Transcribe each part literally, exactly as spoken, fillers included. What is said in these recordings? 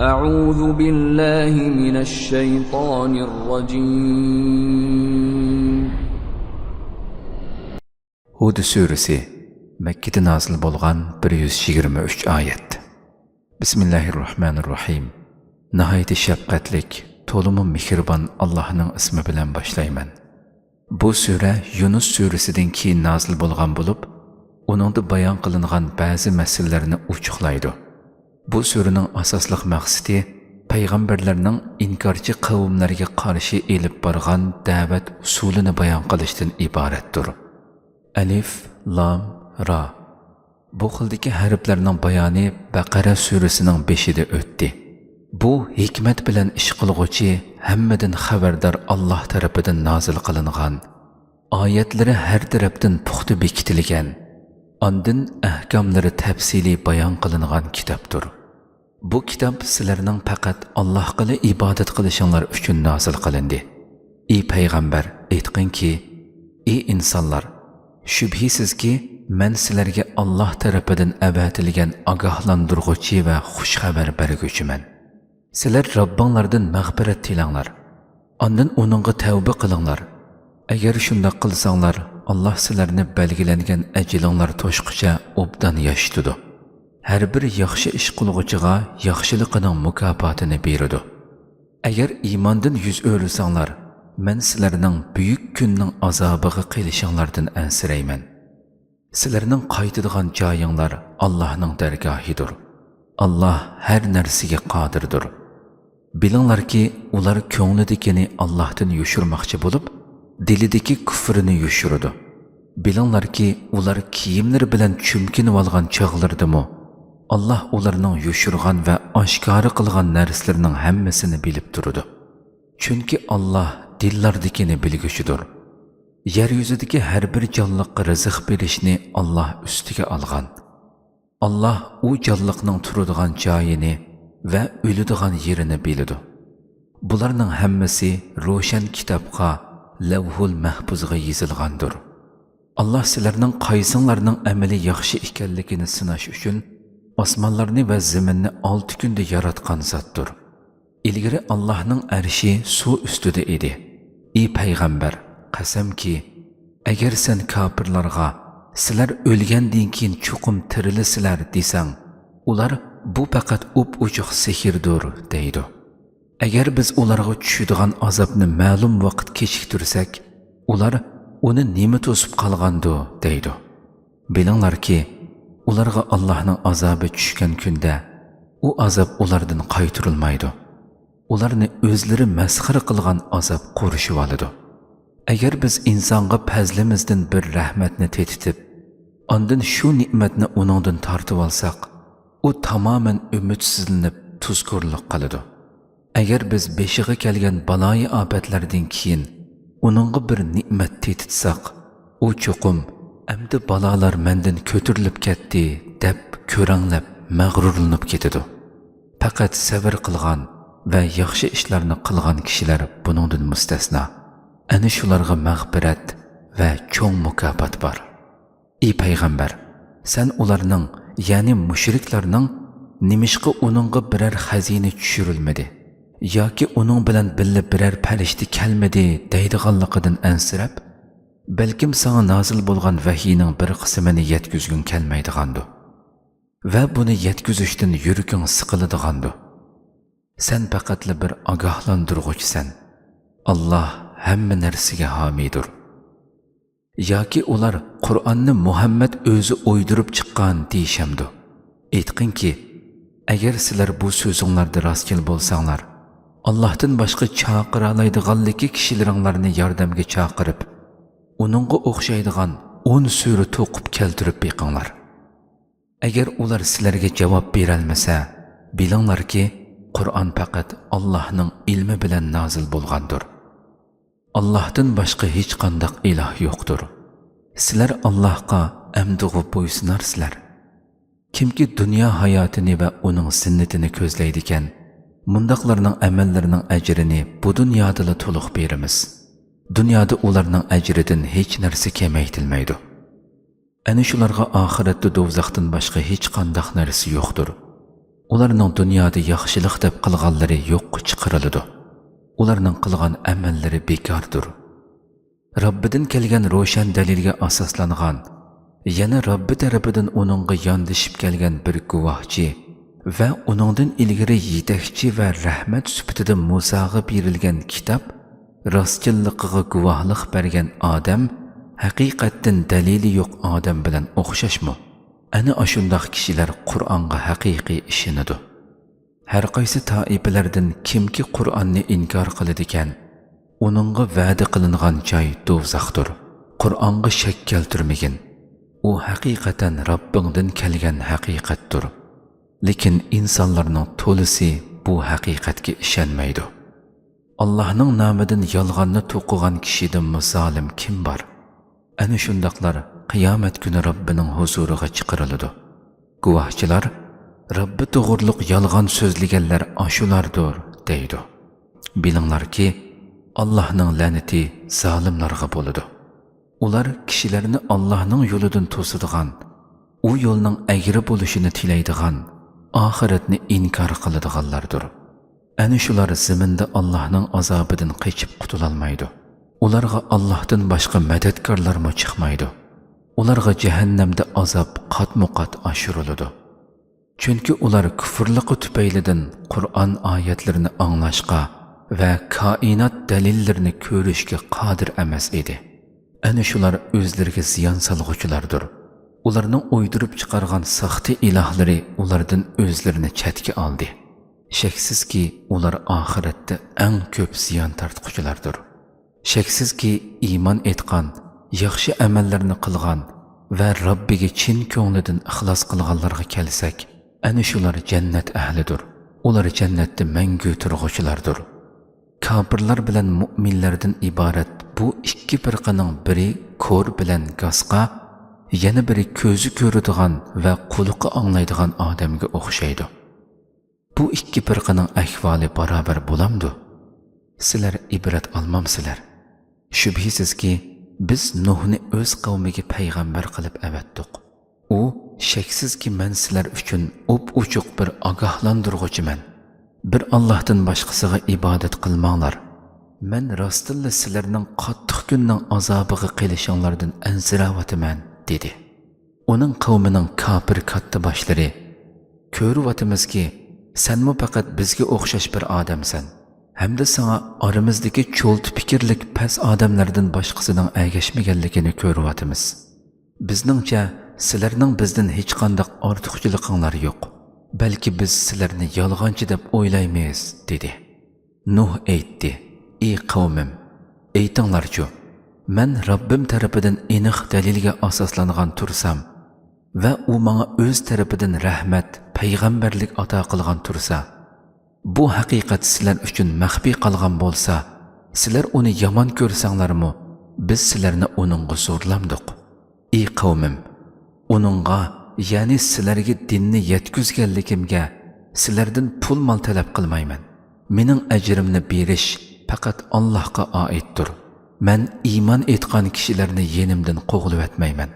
أعوذ بالله من الشيطان الرجيم. ھۇد سۈرىسى، مەككىدە نازىل بولغان، بىر يۈز يىگىرمە ئۈچ ئايەت. بىسمىللاھىررەھمانىررەھىم. ناھايىتى شەپقەتلىك، تولىمۇ مېھرىبان ئاللاھنىڭ ئىسمى بىلەن باشلايمەن. بۇ سۈرە يۇنۇس سۈرىسىدىن كېيىن نازىل بولغان بولۇپ، ئۇنىڭدا بايان قىلىنغان بەزى مەسىلىلەرنى ئوچۇقلايدۇ. بۇ سۈرىنىڭ ئاساسلىق مەقسىتى پەيغەمبەرلەرنىڭ ئىنكارچى قەۋملەرگە قارشى ئېلىپ بارغان دەۋەت ئۇسۇلىنى بايان قىلىشتىن ئىبارەتتۇر. ئەلىف، لام، را. بۇ خىلدىكى ھەرپلەرنىڭ بايانى بەقەرە سۈرىسىنىڭ بېشىدا ئۆتتى. بۇ ھېكمەت بىلەن ئىش قىلغۇچى، ھەممىدىن خەۋەردار ئاللاھ تەرىپىدىن نازىل قىلىنغان، ئايەتلىرى ھەر تەرەپتىن پۇختا بېكىتىلگەن، ئاندىن ئەھكاملىرى تەپسىلىي بايان قىلىنغان كىتابتۇر. بۇ كىتاب سىلەرنىڭ پەقەت ئاللاھقىلا ئىبادەت قىلىشىڭلار ئۈچۈن نازىل قىلىندى. ئى پەيغەمبەر، ئېيتقىنكى، ئى ئىنسانلار، شۈبھىسىزكى، مەن سىلەرگە ئاللاھ تەرىپىدىن ئەۋەتىلگەن ئاگاھلاندۇرغۇچى ۋە خۇش خەۋەر بەرگۈچىمەن. سىلەر رەببىڭلاردىن مەغپىرەت تىلەڭلار. ئاندىن ئۇنىڭغا تەۋبە قىلىڭلار. ئەگەر شۇنداق قىلساڭلار، ئاللاھ سىلەرنى بەلگىلەنگەن ئەجىلىڭلار توشقىچە ئوبدان ياشىتىدۇ. ھەر بىر ياخشى ئىش قىلغۇچىغا ياخشىلىقىنىڭ مۇكاپاتىنى بېرىدۇ. ئەگەر ئىماندىن يۈز ئۆرۈسەڭلار، مەن سىلەرنىڭ بۈيۈك كۈننىڭ ئازابىغا قېلىشىڭلاردىن ئەنسىرەيمەن. سىلەرنىڭ قايتىدىغان جايىڭلار ئاللاھنىڭ دەرگاھىدۇر. ئاللاھ ھەر نەرسىگە قادىردۇر. بىلىڭلاركى، ئۇلار كۆڭلىدىكىنى ئاللاھتىن يوشۇرماقچى بولۇپ، دىلىدىكى كۇفرىنى يوشۇرىدۇ. بىلىڭلاركى، ئۇلار كىيىملىرى بىلەن چۈمكىنىۋالغان چاغلىرىدىمۇ، ئاللاھ ئۇلارنىڭ يوشۇرغان ۋە ئاشكارا قىلغان نەرسىلىرىنىڭ ھەممىسىنى بىلىپ تۇرىدۇ. چۈنكى ئاللاھ دىللاردىكىنى بىلگۈچىدۇر. يەر يۈزىدىكى ھەر بىر جانلىققا رىزىق بېرىشنى ئاللاھ ئۈستىگە ئالغان. ئاللاھ ئۇ جانلىقنىڭ تۇرىدىغان جايىنى ۋە ئۆلىدىغان يېرىنى بىلىدۇ. بۇلارنىڭ ھەممىسى روشەن كىتابقا، لەۋھۇل مەھپۇزغا يېزىلغاندۇر. ئاللاھ سىلەرنىڭ قايسىڭلارنىڭ ئەمىلى ياخشى ئىكەنلىكىنى سىناش ئۈچۈن ئاسمانلارنى ۋە زېمىننى ئالتە كۈندە ياراتقان زاتتۇر. ئىلگىرى ئاللاھنىڭ ئەرشى سۇ ئۈستىدە ئىدى. ئى پەيغەمبەر، قەسەمكى، ئەگەر سەن كاپىرلارغا، سىلەر ئۆلگەندىن كېيىن چوقۇم تىرىلىسىلەر دېسەڭ، ئۇلار، بۇ پەقەت ئوپئوچۇق سېھىردۇر، دەيدۇ. ئەگەر بىز ئۇلارغا چۈشىدىغان ئازابنى مەلۇم ۋاقىت كېچىكتۈرسەك، ئۇلار، ئۇنى نېمە توسۇپ قالغاندۇ، دەيدۇ. بىلىڭلاركى، ئۇلارغا ئاللاھنىڭ ئازابى چۈشكەن كۈندە، ئۇ ئازاب ئۇلاردىن قايتۇرۇلمايدۇ. ئۇلارنى ئۆزلىرى مەسخىرە قىلغان ئازاب قورشىۋالىدۇ. ئەگەر بىز ئىنسانغا پەزلىمىزدىن بىر رەھمەتنى تېتىتىپ، ئاندىن شۇ نېمەتنى ئۇنىڭدىن تارتىۋالساق، ئۇ تامامەن ئۈمىدسىزلىنىپ، تۇزكورلۇق قىلىدۇ. ئەگەر بىز بېشىغا كەلگەن بالايىئاپەتلەردىن كېيىن ئۇنىڭغا بىر نېمەت تېتىتساق، ئۇ چوقۇم، «ئەمدى بالالار مەندىن كۆتۈرۈلۈپ كەتتى» دەپ كۆرەڭلەپ، مەغرۇرلىنىپ كېتىدۇ. پەقەت سەۋر قىلغان ۋە ياخشى ئىشلارنى قىلغان كىشىلەر بۇنىڭدىن مۇستەسنا. ئەنە شۇلارغا مەغپىرەت ۋە چوڭ مۇكاپات بار. ئى پەيغەمبەر، سەن ئۇلارنىڭ، يەنى مۇشرىكلارنىڭ، «نېمىشقا ئۇنىڭغا بىرەر خەزىنە چۈشۈرۈلمىدى ياكى ئۇنىڭ بىلەن بىللە بىرەر پەرىشتە كەلمىدى؟» دەيدىغانلىقىدىن ئەنسىرەپ، بەلكىم ساڭا نازىل بولغان ۋەھىينىڭ بىر قىسمىنى يەتكۈزگۈڭ كەلمەيدىغاندۇ ۋە بۇنى يەتكۈزۈشتىن يۈرىكىڭ سىقىلىدىغاندۇ. سەن پەقەتلا بىر ئاگاھلاندۇرغۇچىسەن. ئاللاھ ھەممە نەرسىگە ھامىيدۇر. ياكى ئۇلار قۇرئاننى مۇھەممەد ئۆزى ئويدۇرۇپ چىققان دېيىشەمدۇ؟ ئېيتقىنكى، ئەگەر سىلەر بۇ سۆزۈڭلاردا راستچىل بولساڭلار، ئاللاھتىن باشقا چاقىرالايدىغانلىكى كىشىلىرىڭلارنى ياردەمگە چاقىرىپ، ئۇنىڭغا ئوخشايدىغان ئون سۈرە توقۇپ كەلتۈرۈپ بېقىڭلار. ئەگەر ئۇلار سىلەرگە جاۋاب بېرەلمىسە، بىلىڭلاركى، قۇرئان پەقەت ئاللاھنىڭ ئىلمى بىلەن نازىل بولغاندۇر. ئاللاھتىن باشقا ھېچقانداق ئىلاھ يوقتۇر. سىلەر ئاللاھقا ئەمدىغۇ بويسۇنارسىلەر. كىمكى دۇنيا ھاياتىنى ۋە ئۇنىڭ زىننىتىنى كۆزلەيدىكەن، مۇنداقلارنىڭ ئەمەللىرىنىڭ ئەجرىنى بۇ دۇنيادىلا تولۇق بېرىمىز. دۇنيادا ئۇلارنىڭ ئەجرىدىن ھېچ نەرسە كېمەيتىلمەيدۇ. ئەنە شۇلارغا ئاخىرەتتە دوزاختىن باشقا ھېچقانداق نەرسە يوقتۇر. ئۇلارنىڭ دۇنيادا ياخشىلىق دەپ قىلغانلىرى يوققا چىقىرىلىدۇ. ئۇلارنىڭ قىلغان ئەمەللىرى بىكاردۇر. رەببىدىن كەلگەن روشەن دەلىلگە ئاساسلانغان، يەنە رەببى تەرىپىدىن ئۇنىڭغا ياندىشىپ كەلگەن بىر گۇۋاھچى ۋە ئۇنىڭدىن ئىلگىرى يېتەكچى ۋە رەھمەت سۈپىتىدە مۇساغا بېرىلگەن كىتاب راستچىللىقىغا گۇۋاھلىق بەرگەن ئادەم ھەقىقەتتىن دەلىلى يوق ئادەم بىلەن ئوخشاشمۇ؟ ئەنە ئاشۇنداق كىشىلەر قۇرئانغا ھەقىقىي ئىشىنىدۇ. ھەرقايسى تائىپىلەردىن كىمكى قۇرئاننى ئىنكار قىلىدىكەن، ئۇنىڭغا ۋەدە قىلىنغان جاي دوزاختۇر. قۇرئانغا شەك كەلتۈرمىگىن. ئۇ ھەقىقەتەن رەببىڭدىن كەلگەن ھەقىقەتتۇر. لېكىن ئىنسانلارنىڭ تولىسى بۇ ھەقىقەتكە ئىشەنمەيدۇ. ئاللاھنىڭ نامىدىن يالغاننى توقۇغان كىشىدىنمۇ زالىم كىم بار؟ ئەنە شۇنداقلار قىيامەت كۈنى رەببىنىڭ ھۇزۇرىغا چىقىرىلىدۇ. گۇۋاھچىلار، رەببى توغرۇلۇق يالغان سۆزلىگەنلەر ئاشۇلاردۇر، دەيدۇ. بىلىڭلاركى، ئاللاھنىڭ لەنىتى زالىملارغا بولىدۇ. ئۇلار كىشىلەرنى ئاللاھنىڭ يولىدىن توسىدىغان، ئۇ يولنىڭ ئەگرى بولۇشىنى تىلەيدىغان، ئاخىرەتنى ئىنكار قىلىدىغانلاردۇر. ئەنە شۇلار زېمىندا ئاللاھنىڭ ئازابىدىن قېچىپ قۇتۇلالمايدۇ. ئۇلارغا ئاللاھتىن باشقا مەدەتكارلارمۇ چىقمايدۇ. ئۇلارغا جەھەننەمدە ئازاب قاتمۇ قات ئاشۇرۇلىدۇ. چۈنكى ئۇلار كۇفرلۇقى تۈپەيلىدىن قۇرئان ئايەتلىرىنى ئاڭلاشقا ۋە كائىنات دەلىللىرىنى كۆرۈشكە قادىر ئەمەس ئىدى. ئەنە شۇلار ئۆزلىرىگە زىيان سالغۇچىلاردۇر. ئۇلارنىڭ ئويدۇرۇپ چىقارغان ساختا ئىلاھلىرى ئۇلاردىن ئۆزلىرىنى چەتكە ئالدى. شەكسىزكى، ئۇلار ئاخىرەتتە ئەڭ كۆپ زىيان تارتقۇچىلاردۇر. شەكسىزكى، ئىمان ئېيتقان، ياخشى ئەمەللەرنى قىلغان ۋە رەببىگە چىن كۆڭلىدىن ئىخلاس قىلغانلارغا كەلسەك، ئەنە شۇلار جەننەت ئەھلىدۇر. ئۇلار جەننەتتە مەڭگۈ تۇرغۇچىلاردۇر. كاپىرلار بىلەن مۇئمىنلەردىن ئىبارەت بۇ ئىككى پىرقىنىڭ بىرى كور بىلەن گاسقا، يەنە بىرى كۆزى كۆرىدىغان ۋە قۇلىقى ئاڭلايدىغان ئادەمگە ئوخشايدۇ. بۇ ئىككى پىرقىنىڭ ئەھۋالى بارابەر بولامدۇ؟ سىلەر ئىبرەت ئالمامسىلەر؟ شۈبھىسىزكى، بىز نۇھنى ئۆز قەۋمىگە پەيغەمبەر قىلىپ ئەۋەتتۇق. ئۇ، شەكسىزكى، مەن سىلەر ئۈچۈن ئوپئوچۇق بىر ئاگاھلاندۇرغۇچىمەن. بىر ئاللاھتىن باشقىسىغا ئىبادەت قىلماڭلار. مەن راستتىنلا سىلەرنىڭ قاتتىق كۈننىڭ ئازابىغا قېلىشىڭلاردىن ئەنسىرەۋاتىمەن، دېدى. ئۇنىڭ قەۋمىنىڭ كاپىر كاتتىباشلىرى، كۆرۈۋاتىمىزكى، سەنمۇ پەقەت بىزگە ئوخشاش بىر ئادەمسەن. ھەمدە ساڭا ئارىمىزدىكى چولتا پىكىرلىك پەس ئادەملەردىن باشقىسىنىڭ ئەگەشمىگەنلىكىنى كۆرۈۋاتىمىز. بىزنىڭچە، سىلەرنىڭ بىزدىن ھېچقانداق ئارتۇقچىلىقىڭلار يوق. بەلكى بىز سىلەرنى يالغانچى دەپ ئويلايمىز، دېدى. نۇھ ئېيتتى، ئى قەۋمىم، ئېيتىڭلارچۇ، مەن رەببىم تەرىپىدىن ئېنىق دەلىلگە ئاساسلانغان تۇرسام ۋە ئۇ ماڭا ئۆز تەرىپىدىن رەھمەت، پەيغەمبەرلىك ئاتا قىلغان تۇرسا، بۇ ھەقىقەت سىلەر ئۈچۈن مەخپىي قالغان بولسا، سىلەر ئۇنى يامان كۆرسەڭلارمۇ، بىز سىلەرنى ئۇنىڭغا زورلامدۇق؟ ئى قەۋمىم، ئۇنىڭغا، يەنى سىلەرگە دىننى يەتكۈزگەنلىكىمگە سىلەردىن پۇل-مال تەلەپ قىلمايمەن. مېنىڭ ئەجرىمنى بېرىش پەقەت ئاللاھقا ئائىتتۇر. مەن ئىمان ئېيتقان كىشىلەرنى يېنىمدىن قوغلىۋەتمەيمەن.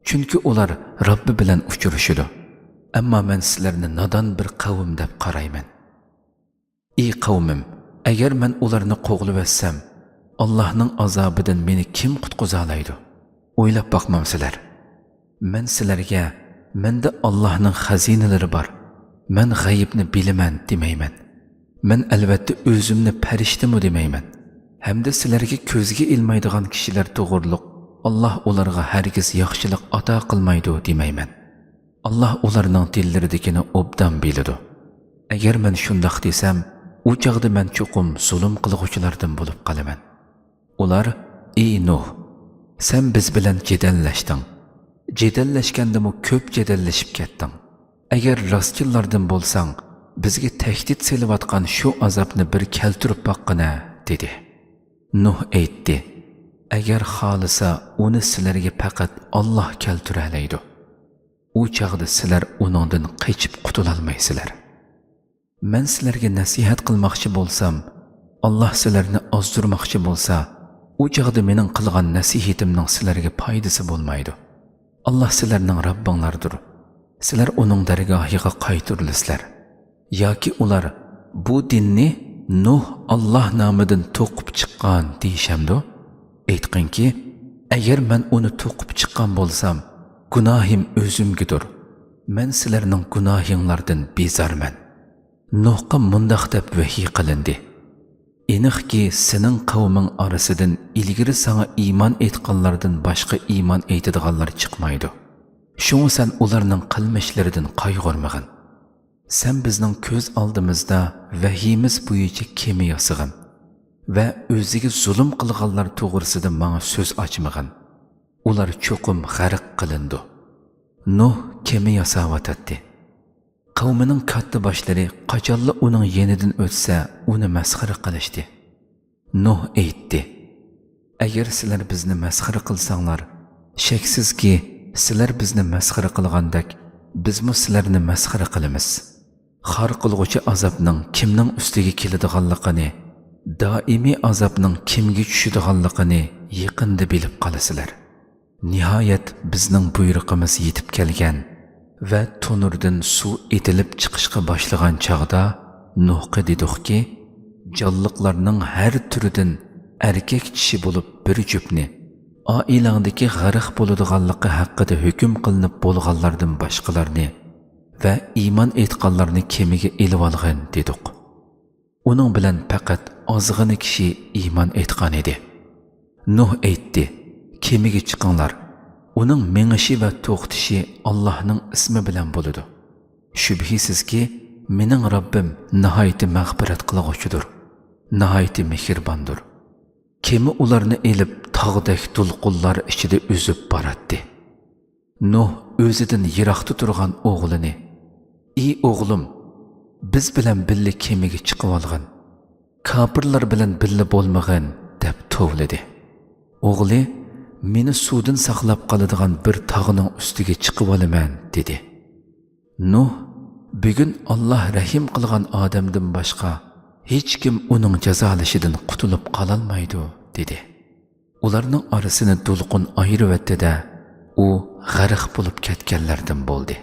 چۈنكى ئۇلار رەببى بىلەن ئۇچرىشىدۇ. ئەمما مەن سىلەرنى نادان بىر قەۋم دەپ قارايمەن. ئى قەۋمىم، ئەگەر مەن ئۇلارنى قوغلىۋەتسەم، ئاللاھنىڭ ئازابىدىن مېنى كىم قۇتقۇزالايدۇ؟ ئويلاپ باقمامسىلەر؟ مەن سىلەرگە، مەندە ئاللاھنىڭ خەزىنىلىرى بار، مەن غەيىبنى بىلىمەن دېمەيمەن. مەن ئەلۋەتتە ئۆزۈمنى پەرىشتىمۇ دېمەيمەن. ھەمدە سىلەرگە كۆزگە ئىلمايدىغان كىشىلەر توغرۇلۇق ئاللاھ ئۇلارغا ھەرگىز ياخشىلىق ئاتا قىلمايدۇ دېمەيمەن. ئاللاھ ئۇلارنىڭ دىللىرىدىكىنى ئوبدان بىلىدۇ. ئەگەر مەن شۇنداق دېسەم، ئۇ چاغدا مەن چوقۇم زۇلۇم قىلغۇچىلاردىن بولۇپ قالىمەن. ئۇلار، ئى نۇھ، سەن بىز بىلەن جېدەللەشتىڭ. جېدەللەشكەندىمۇ كۆپ جېدەللىشىپ كەتتىڭ. ئەگەر راستچىللاردىن بولساڭ، بىزگە تەھدىت سېلىۋاتقان شۇ ئازابنى بىر كەلتۈرۈپ باققىنە، دېدى. نۇھ ئېيتتى، ئەگەر خالىسا، ئۇنى سىلەرگە پەقەت ئاللاھ كەلتۈرەلەيدۇ. ئۇ چاغدا سىلەر ئۇنىڭدىن قېچىپ قۇتۇلالمايسىلەر. مەن سىلەرگە نەسىھەت قىلماقچى بولسام، ئاللاھ سىلەرنى ئازدۇرماقچى بولسا، ئۇ چاغدا مېنىڭ قىلغان نەسىھىتىمنىڭ سىلەرگە پايدىسى بولمايدۇ. ئاللاھ سىلەرنىڭ رەببىڭلاردۇر. سىلەر ئۇنىڭ دەرگاھىغا قايتۇرۇلىسىلەر. ياكى ئۇلار بۇ دىننى نۇھ ئاللاھ نامىدىن توقۇپ چىققان دېيىشەمدۇ؟ ئېيتقىنكى، ئەگەر مەن ئۇنى توقۇپ چىققان بولسام، گۇناھىم ئۆزۈمگىدۇر. مەن سىلەرنىڭ گۇناھىڭلاردىن بىزارمەن. نۇھقا مۇنداق دەپ ۋەھىي قىلىندى: ئېنىقكى، سېنىڭ قەۋمىڭ ئارىسىدىن ئىلگىرى ساڭا ئىمان ئېيتقانلاردىن باشقا ئىمان ئېيتىدىغانلار چىقمايدۇ. شۇڭا سەن ئۇلارنىڭ قىلمىشلىرىدىن قايغۇرمىغىن. سەن بىزنىڭ كۆز ئالدىمىزدا ۋەھىيىمىز بويىچە كېمە ياسىغىن ۋە ئۆزىگە زۇلۇم قىلغانلار توغرىسىدا ماڭا سۆز ئاچمىغىن. ئۇلار چوقۇم غەرق قىلىنىدۇ. نۇھ كېمە ياساۋاتاتتى. قەۋمىنىڭ كاتتا باشلىرى قاچانلا ئۇنىڭ يېنىدىن ئۆتسە، ئۇنى مەسخىرە قىلىشتى. نۇھ ئېيتتى: ئەگەر سىلەر بىزنى مەسخىرە قىلساڭلار، شەكسىزكى، سىلەر بىزنى مەسخىرە قىلغاندەك، بىزمۇ سىلەرنى مەسخىرە قىلىمىز. خار قىلغۇچى ئازابنىڭ كىمنىڭ ئۈستىگە كېلىدىغانلىقىنى، دائىمىي ئازابنىڭ كىمگە چۈشىدىغانلىقىنى يېقىندا بىلىپ قالىسىلەر. نىھايەت، بىزنىڭ بۇيرۇقىمىز يېتىپ كەلگەن ۋە تونۇردىن سۇ ئېتىلىپ چىقىشقا باشلىغان چاغدا نۇھقا دېدۇقكى، جانلىقلارنىڭ ھەر تۈرىدىن ئەركەك چىشى بولۇپ بىر جۈپنى، ئائىلەڭدىكى غەرق بولىدىغانلىقى ھەققىدە ھۆكۈم قىلىنىپ بولغانلاردىن باشقىلارنى ۋە ئىمان ئېيتقانلارنى كېمىگە ئېلىۋالغىن، دېدۇق. ئۇنىڭ بىلەن پەقەت ئازغىنە كىشى ئىمان ئېيتقان ئىدى. نۇھ ئېيتتى: كېمىگە چىقىڭلار. ئۇنىڭ مېڭىشى ۋە توختىشى ئاللاھنىڭ ئىسمى بىلەن بولىدۇ. شۈبھىسىزكى، مېنىڭ رەببىم ناھايىتى مەغپىرەت قىلغۇچىدۇر، ناھايىتى مېھرىباندۇر. كېمە ئۇلارنى ئېلىپ، تاغدەك دولقۇنلار ئىچىدە ئۈزۈپ باراتتى. نۇھ ئۆزىدىن يىراقتا تۇرغان ئوغلىنى: ئى ئوغلۇم، بىز بىلەن بىللە كېمىگە چىقىۋالغىن. كاپىرلار بىلەن بىللە بولمىغىن، دەپ توۋلىدى. ئوغلى: مېنى سۇدىن ساقلاپ قالىدىغان بىر تاغنىڭ ئۈستىگە چىقىۋالىمەن، دېدى. نۇھ: بۈگۈن ئاللاھ رەھىم قىلغان ئادەمدىن باشقا ھېچكىم ئۇنىڭ جازالىشىدىن قۇتۇلۇپ قالالمايدۇ، دېدى. ئۇلارنىڭ ئارىسىنى دولقۇن ئايرىۋەتتى-دە، ئۇ غەرق بولۇپ كەتكەنلەردىن بولدى.